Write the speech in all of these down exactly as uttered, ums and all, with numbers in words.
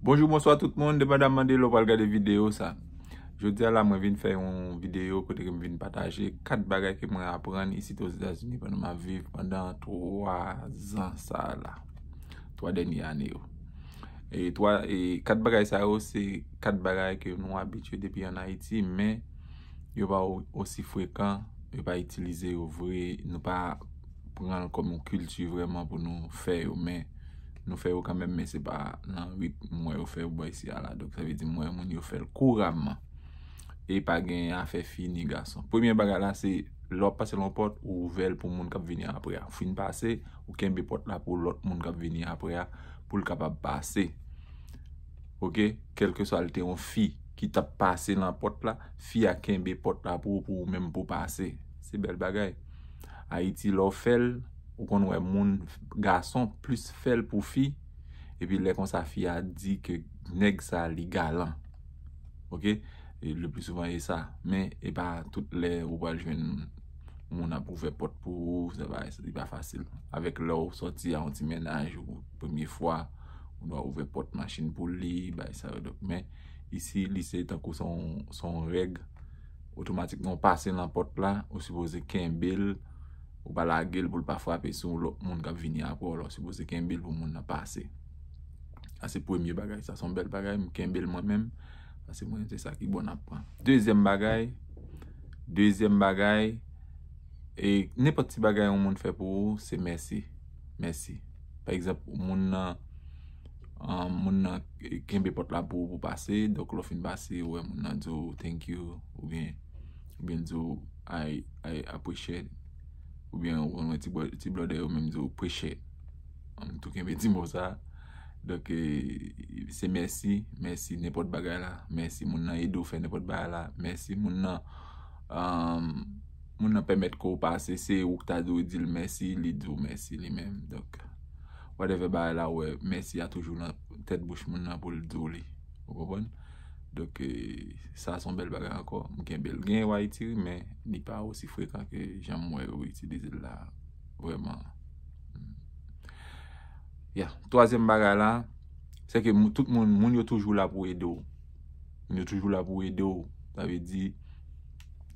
Bonjou, bonswa tout moun, depandamman de lè w pral gade videyo sa. Jodi a la, mwen vin fè yon videyo kote ke m vin pataje kat bagay ke mwen aprann isit Ozetazini pandan m ap viv pandan twa zan sa la. Twa dènye ane yo. E twa, e kat bagay sa yo, se kat bagay ke nou abitye depi ann Ayiti, men yo pa o-, osi frekan, yo pa itilize yo vre, nou pa pran l kòm yon kilti vrèman pou nou fè yo, men nou fè yo kanmenm, men se pa nan ritm m wè yo fè yo bò isi a la. Donk, sa vle di m wè moun yo fè l kouramman. E pa gen afè fi ni gason. Premye bagay la, se lè w ap pase nan yon pòt, ou ouvè l pou moun k ap vini apre a. Ou fin pase, ou kenbe pòt la pou lòt moun k ap vini apre a, pou l kapab pase. Oke? Kèlkeswa l te yon fi ki t ap pase nan pòt la, fi a kenbe pòt la pou ou, pou ou menm pou w pase. Se bèl bagay. Ayiti, lè w fè l, ou konn wè moun, gason plis fè l pou fi, epi lè konsa fi a di ke nèg sa li galan. Oke? E le pli souvan e sa. Men e pa tout lè ou pral jwenn moun ap ouvè pòt pou ou, se pa, li pa fasil. Avèk lè w sòti a yon ti mennaj ou premye fwa, ou dwa ouvè pòt machin pou li, bay sa yo. Donk, men isi, li se tankou se yon, se yon règ. Otomatikman, w pase nan pòt la, ou sipoze kenbe l, ou pa lage l pou l pa frape sou lòt moun k ap vini apre w la, ou sipoze kenbe l pou moun nan pase. Sa se premye bagay, sa se yon bèl bagay, m kenbe l mwen menm, paske mwen se sa ki bon n ap pran. Dezyèm bagay, dezyèm bagay, e nenpòt ti bagay yon moun fè pou ou, se mèsi. Mèsi. Pa egzanp, moun nan, ah, moun nan kenbe pòt la pou ou pou pase, donk lè w fin pase, ou wè moun nan di w thank you, oubyen, oubyen di w I, I appreciate, oubyen ou konn wè ti bò-, ti blòdè yo menm di w appreciate. An tou kenbe ti mo sa. Donk, e, se mèsi, mèsi nenpòt bagay la, mèsi moun nan ede w fè nenpòt bagay la, mèsi moun nan, um, moun nan pèmèt ke w pase, se ou k ta dwe di l mèsi, li di w mèsi li menm. Donk, whatever bagay la, ou wè, mèsi a toujou nan tèt bouch moun nan pou l di w li. Ou konprann? Donk, e, sa se yon bèl bagay ankò. M kenbe l. Gen yo Ayiti, wi, men li pa osi frekan ke jan m wè yo itilize l la. Vrèman. Ya, twazyèm bagay la, se ke mou-, tout moun, moun yo toujou la pou ede w. Moun yo toujou la pou ede w. Sa vle di,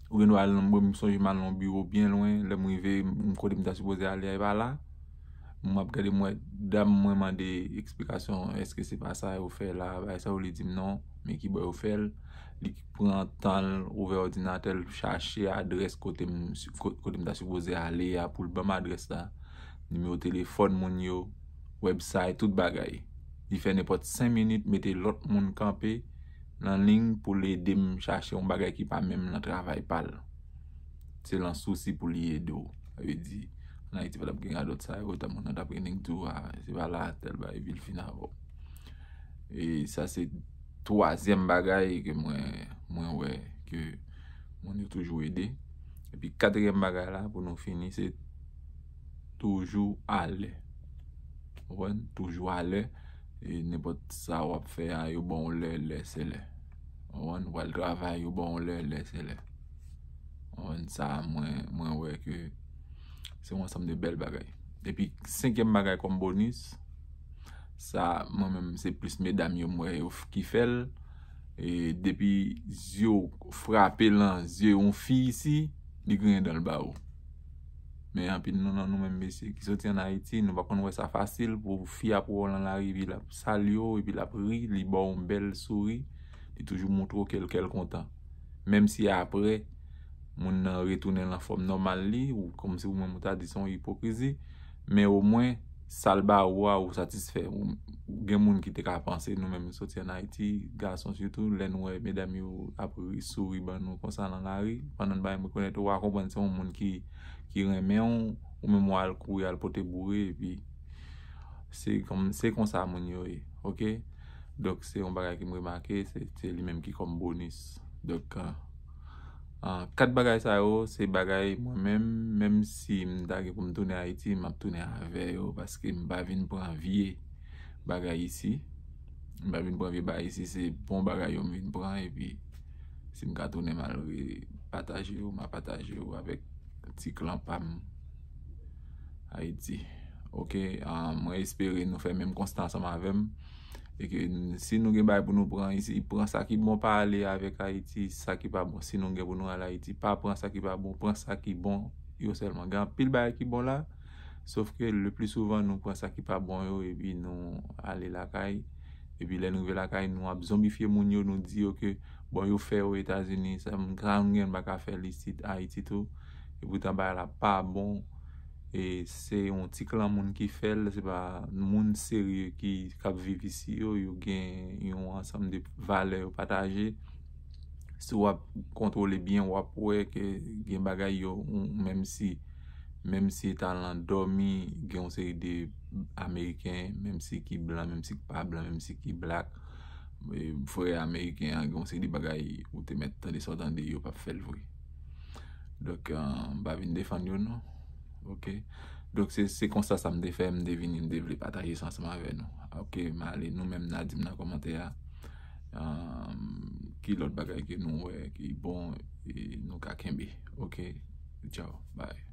ou gen dwa al nan, mwen, m sonje m al nan yon biwo byen lwen, lè m rive, m, kote m ta sipoze ale a, e pa la. M ap gade, m wè dam mwen mande eksplikasyon, èske se pa sa yo fè la, bagay sa yo, li di m non, men ki bò yo fè l. Li pran tan l, ouvè òdinatè l, chache adrès kote m, ko-, kote m ta sipoze ale a pou l ban m adrès la. Nimewo telefòn moun yo, website, tout bagay. Li fè nenpòt senk minit, mete lòt moun kanpe nan liy pou l ede m chache yon bagay ki pa menm nan travay pa l. Se nan sousi pou li ede w. Sa vle di, ann Ayiti, pa t ap gen radòt sa yo, ta moun nan t ap gen nèg di w, a, se pa la tèl bagay, epi l fin avè w. E sa se twazyèm bagay ke mwen, mwen wè ke moun yo toujou ede. Epi katriyèm bagay la, pou nou fini, se toujou alè. Ou konprann? Toujou alè. E nenpòt sa w ap fè a, yo ba w lè, lè se lè. Ou konprann? W al travay, yo ba w lè, lè se lè. Ou konprann? Sa, mwen, mwen wè ke se yon ansanm de bèl bagay. Epi, senkyèm bagay kòm bonis, sa, mwen menm, se plis medam yo m wè yo f-, ki fè l. E depi zye w frape lan zye yon fi isi, li griyen dan l ba ou. Men anpil nou nan nou menm mesye ki soti ann Ayiti, nou pa konn wè sa fasil pou fi ap wè w lan lari, epi l ap salye w, epi l ap ri, li ba w yon bèl souri, li toujou montre w ke l, ke l kontan. Menm si apre, moun nan retounen lan fòm nòmal li, ou kòmsi ou menm ou ta di se yon ipokrizi, men omwen, sa l ba ou a, ou satisfè. Ou, ou gen moun ki te ka panse, nou menm nou soti ann Ayiti, gason sitou, lè nou wè medam yo ap ri, souri ban nou konsa lan lari, pandan n pa menm rekonèt ou, w a konprann se yon moun ki, ki renmen w, ou menm w al kouri al pote boure, epi se kòm, se konsa moun yo ye, oke? Donk, se yon bagay ke m remake, se, se li menm ki kòm bonis. Donk, ah, ah, kat bagay sa yo, se bagay mwen menm, menm si m ta gen pou m tounen Ayiti, m ap tounen avè yo, paske m pa vin pran vye bagay isi. M pa vin pran vye bagay isi, se bon bagay yo m vin pran, epi si m ka tounen m al re-, pataje yo, m a pataje yo avèk ti klan pa m Ayiti. Oke, ah, mwen espere nou fè menm konsta ansanm avè m. E ke n- si nou gen bagay pou nou pran isi, pran sa ki bon, pa ale avèk Ayiti, sa ki pa bon. Si nou gen pou nou al Ayiti, pa pran sa ki pa bon, pran sa ki bon yo sèlman. Gen anpil bagay ki bon la, sof ke le pli souvan nou pran sa ki pa bon yo epi nou ale lakay. Epi lè nou rive lakay, nou ap zonbifye moun yo, nou di yo ke bon, yo fè yo Etazini, sa m gran gen pa ka fè l isit Ayiti tou. E poutan bagay la pa bon. E se yon ti klan moun ki fè l, se pa moun serye ki k ap viv isi yo, yo gen yon ansanm de valè yo pataje. Si w ap kontwole byen, w ap wè ke gen bagay yo, ou- menm si menm si eta lan dòmi, gen yon seri de Ameriken, menm si ki blan, menm si ki pa blan, menm si ki blak, e, frè Ameriken an, gen yon seri de bagay ou te mèt tande sa w tande, yo p ap fè l vre. Donk, euh, m pa vin defann yo non. Ok. Donk se se konsa sa m te fè, m te vini, m te vle pataje sa ansanm avè nou. Ok, m ale, nou menm n a di m nan kòmantè a, euh, ki lòt bagay ke nou wè ki bon, e nou ka kenbe. Ok. Ciao. Bye.